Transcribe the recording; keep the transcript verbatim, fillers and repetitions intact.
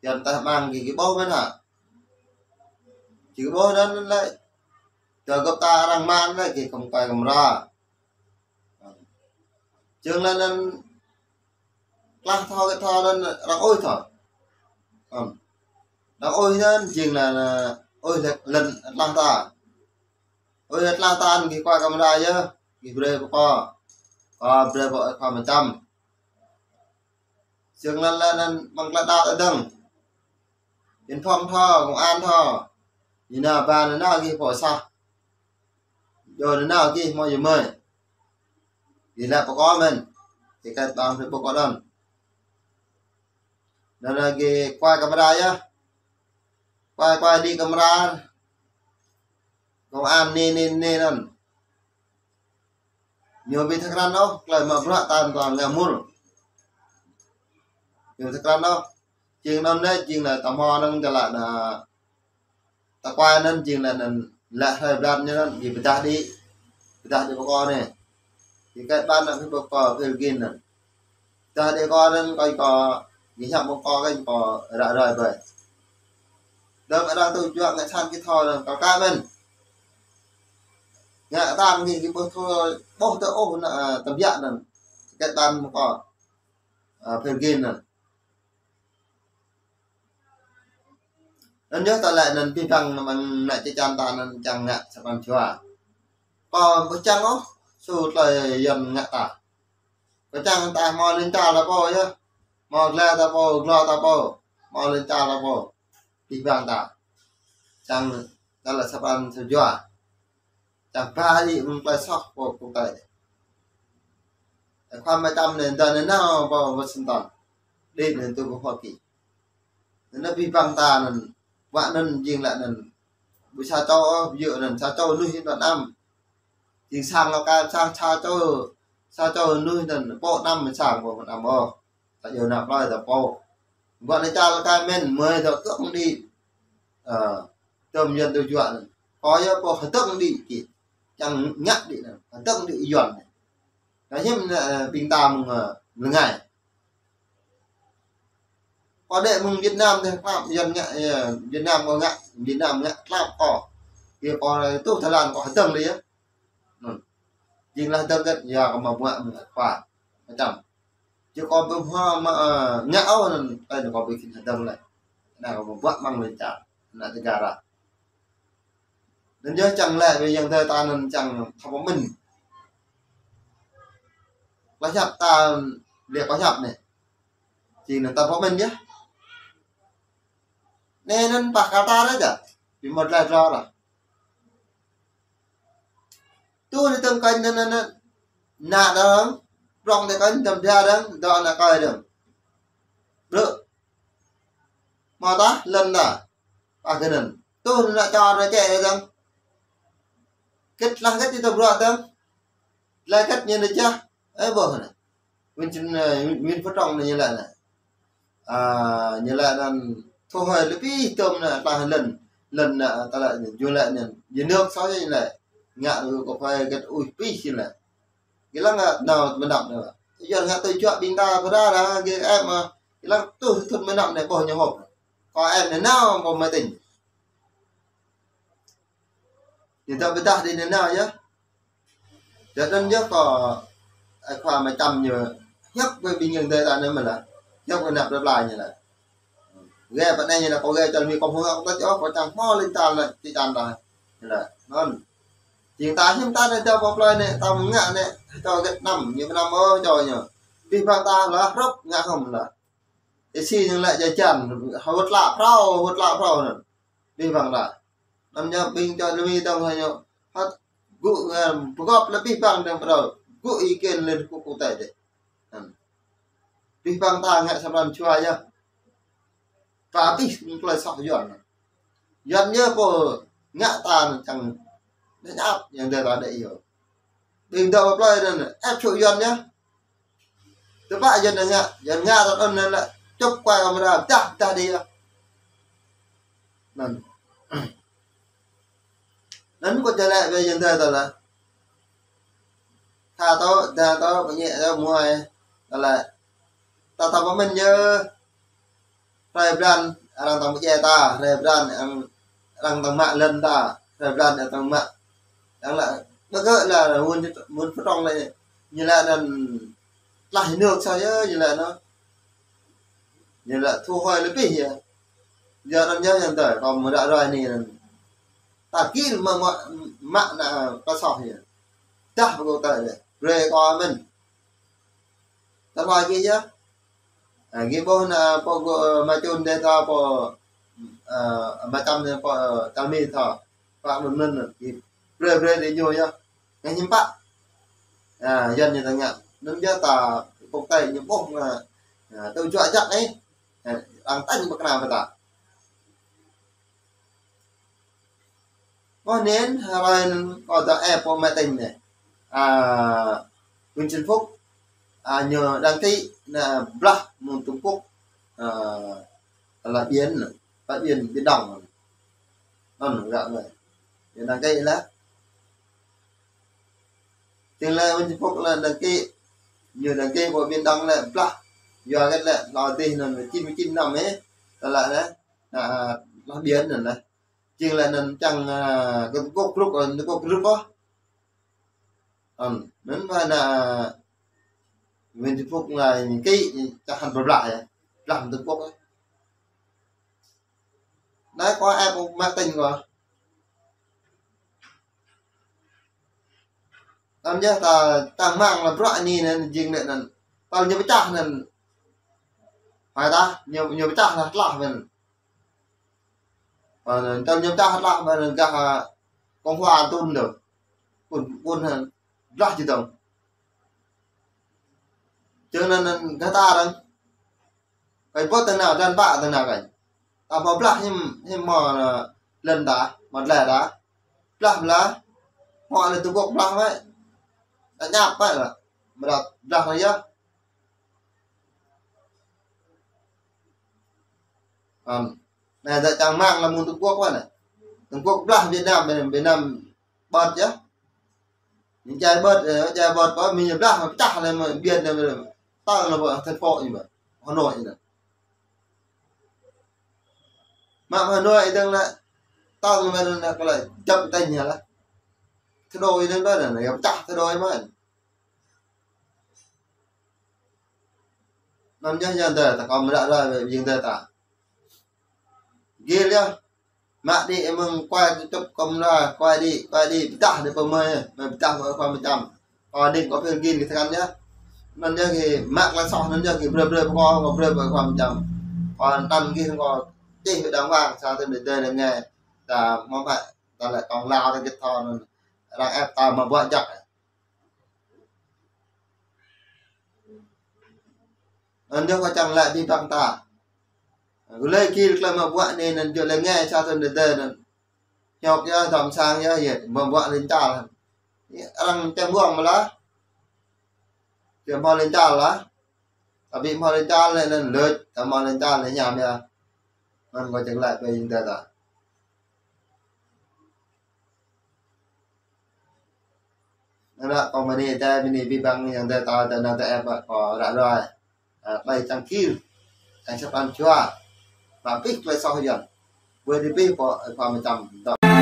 Yuan tah mang gih, gih ƀuh mơ̆n hă? Gih ƀuh anŭn lĕ, tơ gơ̆p ta arăng mơ̆n lĕ, gih khŏm quay camera. Jing lĕ anŭn tlah thâo gơ̆p ta anŭn arăng ui thâo. Ăm. Arăng ui anŭn jing lĕ anŭn ui lĕ lŏn tlah ta. Ui lĕ tlah ta anŭn gih quay camera yơh, gih brơi pơkŏ. Kâo brơi pơ khua mơčăm. Jing lĕ lĕ anŭn mơ̆ng klă đa tơdang. Biên phòng thâo, công an thâo. Ñu nao ba nao nao gih pơ sah. Yua nao nao gih mơ̆ yua mơi. Gih lĕ pơkŏ mơ̆n. Gih kĕt ƀang Facebook kơ anŭn. Anŭn lĕ gih quay camera yơh. Quay, quay đi camera. Công an anai, anai, anai anŭn. Ñu ƀu thâo krăn ôh, tơlơi mă bruă ta anŭn ta ngă mul. Ñu ƀu thâo krăn ôh. Jing anŭn lĕ, jing lĕ ta hmâo anŭn tơlơi anŭn. Ta quay anŭn jing lĕ anŭn lĕ hrơi blan ñu anŭn, gih pơdah đĭ. Pơdah đĭ pơkŏ anai. Gih kĕt ƀang anŭn pơkŏ Philippin anŭn. Pơdah đĭ kơ anŭn kơ kâo, gih hiăp pơkŏ kơ kâo ră ruai ƀơi. Dơ̆ng arăng tŭ juă ngă sang kơ thâo anŭn kơ kâo mơ̆n. Ngă tang gih, gih ƀuh thâo, ƀuh tơ ôh anŭn, ơ, tơbiă anŭn. Kĕt ƀang pơkŏ, ơ, Philippin anŭn. Anŭn yơh tơlơi anŭn abih bang mơ̆ng ană čư̆ čan ta anŭn čang ngă sa pran jua. Kâo ƀu čang ôh, su tơlơi Yuan ngă ta. Kâo čang ta hmâo lŏn čar ta pô yơh. Hmâo glai ta pô, glô ta pô. Hmâo lŏn čar ta pô. Abih bang ta. Čang tơlơi sa pran sa jua. Čang ba đĭ mơ̆ng tơlơi soh pô quốc tế. Ơ khua mơčăm anai, dŏ anai nao pơ Washington. Đĭ anai tŭ pơ Hoa Kỳ. Anŭn abih bang ta anŭn, wă anŭn jing lĕ anŭn. Ƀu sa čô ôh, ƀu djơ̆ anŭn, sa čô mơnuih anŭn năm. Jing sang lŏ kơ sang sa čô, sa čô mơnuih anŭn, pô năm mơ̆ sang pô năm ôh. Ta yua nao plơi ta pô. Ƀuh anai čar lŏ kơ mơ̆n, mơi dŏ tơ̆ng đĭ. Ơ, tơm Yuan tŭ juă anŭn. Kâo yơh pô hơtơ̆ng đĭ kĭ. Čang ngă đĭ anŭn, hơtơ̆ng đĭ Yuan anai. Kơ hiư̆m anŭn, ơ, ƀing ta mơ̆ng, ơ, lơngai. Kâo đĕ mơ̆ng Việt Nam dêh, klap Yuan ngă, ơ, Việt Nam kâo ngă, Việt Nam ngă klap kâo. Kơ kâo tuh Thái Lan kâo hơtơ̆ng đĭ yơh. Anŭn. Jing lĕ hơtơ̆ng kĕt, yua kơ mă bruă mơ̆ng khua mơčăm. Jing kâo ƀu hmâo mă, ơ, ngă ôh anŭn, tơlơi anŭn kâo ƀu khĭn hơdơ̆ng lĕ. Anŭn kâo ƀu ƀuă mơ̆ng lŏn čar, anŭn tơgara. Anŭn yơh čang lĕ ƀơi yang adai ta anŭn čang thâo pơmĭn. Klă hiăp ta, lĕ klă hiăp anai. Jing anŭn ta pơmĭn yơh. Anai anŭn pah kơ ta ră čă. Ƀu hmâo tơlơi tlâo ră. Tui anai tơ̆ng kơnh anŭn, anŭn, anŭn. Ană dơ̆ng, prŏng tơ kơnh, tơm bia dơ̆ng, dŏ ană kơi dơ̆ng. Blơ̆. Hmâo tah, lŏn ta. Pah kơ anŭn. Tui anŭn ană čô ană čĕ dơ̆ng. Kĕt lah kĕt tơ bruă dơ̆ng. Lah kĕt ñu anai čah. Ơ, ƀuh anai. Min čin, ơ, min, min pơtrŏng anai ñu laĭ anai. Ơ, ñu laĭ anŭn thâo hơi lĕ pih tơm anŭn tah lŏn, lŏn anŭn tơlơi anŭn, ñu laĭ anŭn. Ñu nơ̆k soh ñu laĭ. Ngă lu kơ phai kĕt ui pih ñu laĭ. Gih lăng ngă nao mơnăp anai. Yuan ngă tŭ juă ƀing ta pơră ră, gih ĕp mă. Gih lăng tŭ thŭn mơnăp anai ƀuh ñu hŏp. Kâo ĕp anai nao pơ mơtĭn. Ñu ta pơdah đĭ anai nao yơh. Yua anŭn yơh kâo, ơ, khua mơčăm ñu hiăp kơ ƀing yang adai ta anai mơ̆n lah. Hiăp kơ ană plơi pla ñu lah. Gai pơ anai ñu lah, kâo gai čar Mi kâo hmâo ngă kơ ta čô, kâo čang hmâo lŏn čar anai, čư̆ čan ta. Ñu lah. Anŭn. Jing ta hiư̆m ta anai dŏ pơ plơi anai, ta mơ̆ng ngă anai, čô gĕt năm, ñu pơ năm ôh čô ñu. Abih bang ta lah, hrŏp ngă hŏm lah. Ih si ñu lah jajan, hơwơ̆t lă phrâo, hơwơ̆t lă phrâo anŭn. Abih bang ta. Anŭn ñu ƀing čô Mi dơ̆ng hă ñu. Hơ̆t gŭ, ơ, pơgop lĕ abih bang dơ̆ng phrâo. Gŭ ý kiến Liên Hợp Quốc tơi dêh. Anŭn. Abih bang ta ngă sa pran jua yơh. Pă abih tơlơi soh Yuan. Yuan ñu pô ngă ta anŭn čang đe ñăp yang adai ta đe yơh. Ƀing dŏ pơ plơi anŭn, ĕp čô Yuan ñu. Tơpă Yuan ngă, Yuan ngă tơl anŭn lĕ, čŭp quay camera, dah, dah đĭ yơh. Anŭn. Anŭn kâo čang laĭ ƀơi yang adai ta lah. Tha tŏ, dah tŏ, pơñĕ tŏ, muai. Ta lah. Ta thâo pơmĭn yơh. Hrơi blan arăng tăng mă djai ta, hrơi blan arăng, arăng tăng mă lŏn ta, hrơi blan arăng tăng mă. Arăng lăi, ƀơi kơ lăi, mun, mun pơtrong lăi, ñu lăi anŭn tlaih ñu sa yơh, ñu lăi anŭn. Ñu lăi thu hơi lĕ pih yơh. Yua anŭn yơh, yua tơl kâo mơ̆ ră ruai anai anŭn. Ta kil mă, mă, mă ană pơsoh yơh. Dah pơkŏ tơl lĕ. Brơi kâo mơ̆n. Tơlơi gih yơh. Ă, gih ƀuh ană pô gô, ơ, mă čun dêh ta pô, ơ, mă čăm dêh pô, ơ, čăm mi ta. Pă mơ̆n mơ̆n, gih brơi brơi dêh ñu yơh. Ngă hiư̆m pă. Ă, Yuan ñu ta ngă. Anŭn yơh ta pơkŏ tơl ñu ƀuh, ơ, ơ, tơl juă jak anai. Ơ, arăng tañ pơkra pơ ta. Mơ̆ anŭn, hrơi anŭn kâo dŏ ĕp pô mă tañ anai. Ă, Nguyễn Xuân Phúc, ă, ñu đăng ký, ană blah mơ̆ng Trung Quốc, ă, lăi biển, lăi biển, Biển Đông. Anŭn, gah anai. Ñu đăng ký lĕ. Tơl lĕ Nguyễn Xuân Phúc lĕ đăng ký, ñu đăng ký pô Biển Đông lĕ blah. Yua hơget lĕ, lŏ dih anŭn chín mươi chín năm ĕ, tơl lĕ, ă, lăi biển anŭn lĕ. Jing lĕ anŭn čang, ă, kơ Trung Quốc group, ơ, Trung Quốc group ôh. Ơ, anŭn mơ̆ ană, ơ, Nguyễn Xuân Phúc ngă ký, čang hăng blah yơh. Blah Trung Quốc yơh. Anai kâo ĕp pô mă tañ kâo. Anŭn yơh ta čang rơmang lĕ bruă anai anŭn jing lĕ anŭn. Tơl ñu pơčah anŭn. Hai ta, ñu, ñu pơčah lĕ tlaih mơ̆n. Ă, anŭn tơl ñu pơčah tlaih mơ̆n gah, ă, Cộng hòa tŭm dơ̆ng. Ƀun, ƀun hă, blah či dơ̆ng. Čang anŭn, anŭn gah ta dơ̆ng. Kơi pơ̆t tơnao, dan pă tơnao kơi. Ta hmâo blah hiư̆m, hiư̆m hmâo, ơ, lŏn ta, hmâo tơlơi ta. Blah blah. Hmâo ană Trung Quốc blah mơ̆. Ta ñăp mơ̆ lĕ. Mơ̆ ta blah anai yơh. Ơ. Anai ta čang rơmang lĕ mơ̆ng Trung Quốc mơ̆ anai. Trung Quốc blah Việt Nam, Việt Nam, Việt Nam ƀơ̆t yơh. Ñu čai ƀơ̆t, ơ, čai ƀơ̆t pơ, mĭn ñu blah, pơčah lĕ mơ̆, biển lĕ mơ̆. Tơl lĕ pơ thành phố ñu mơ̆. Hà Nội ñu anŭn. Mă Hà Nội dơ̆ng lĕ. Tơl lĕ mơ̆ anŭn lĕ kơ lĕ jăp tañ ñu lĕ. Thủ đô ñu anŭn ƀơ̆t anŭn, yua pơčah thủ đô ñu mơ̆n. Anŭn yơh, yua anŭn ta kơ mơ̆ ră ruai, yua anŭn ta. Gil yơh. Mă đĭ mơ̆ng kuai kơčŭp kơ mơ̆ ră, kuai đĭ, kuai đĭ, pơdah đĭ pơmơi, mơi pơdah pơ khua mơčăm. Kơ đĭ kơ pơl gil kơ tơngan yơh. Anŭn yơh gih mă tơlơi soh, anŭn yơh gih brơi brơi pơkŏ, kơ brơi pơ khua mơčăm. Kơ anŭn gih kơ čih pơ đàng hoàng, sa tơl đơi đơi lĕ nge. Ta mơ̆ mă, ta lĕ kông lao ta git thâo anŭn. Arăng ĕp ta mă bruă jak. Anŭn yơh kâo čang lăi abih bang ta. Gơlơi gil tơlơi mă bruă anai anŭn yơh lĕ nge sa tơl đơi đơi anŭn. Hiăp yơh, dŏm sang yơh, yơh, mă bruă lĕ čal. Arăng čem buang mơ̆ lah. Čem hmâo lĕ čal lah. Tapi hmâo lĕ čal lĕ anŭn lĕ, ta hmâo lĕ čal lĕ hiam yơh. Anŭn kâo čang lăi abih bang ta. Anŭn kâo mơ̆ anai, ta mơ̆ anai abih bang ayŏng adơi ta, ta anŭn ta ĕp kơ ră ruai. Ă, tơlơi čang gil, čang sa pran jua. Mă pih tơlơi soh yơh. Ƀu djơ̆ pih pơ, ơ, pơ mơčăm.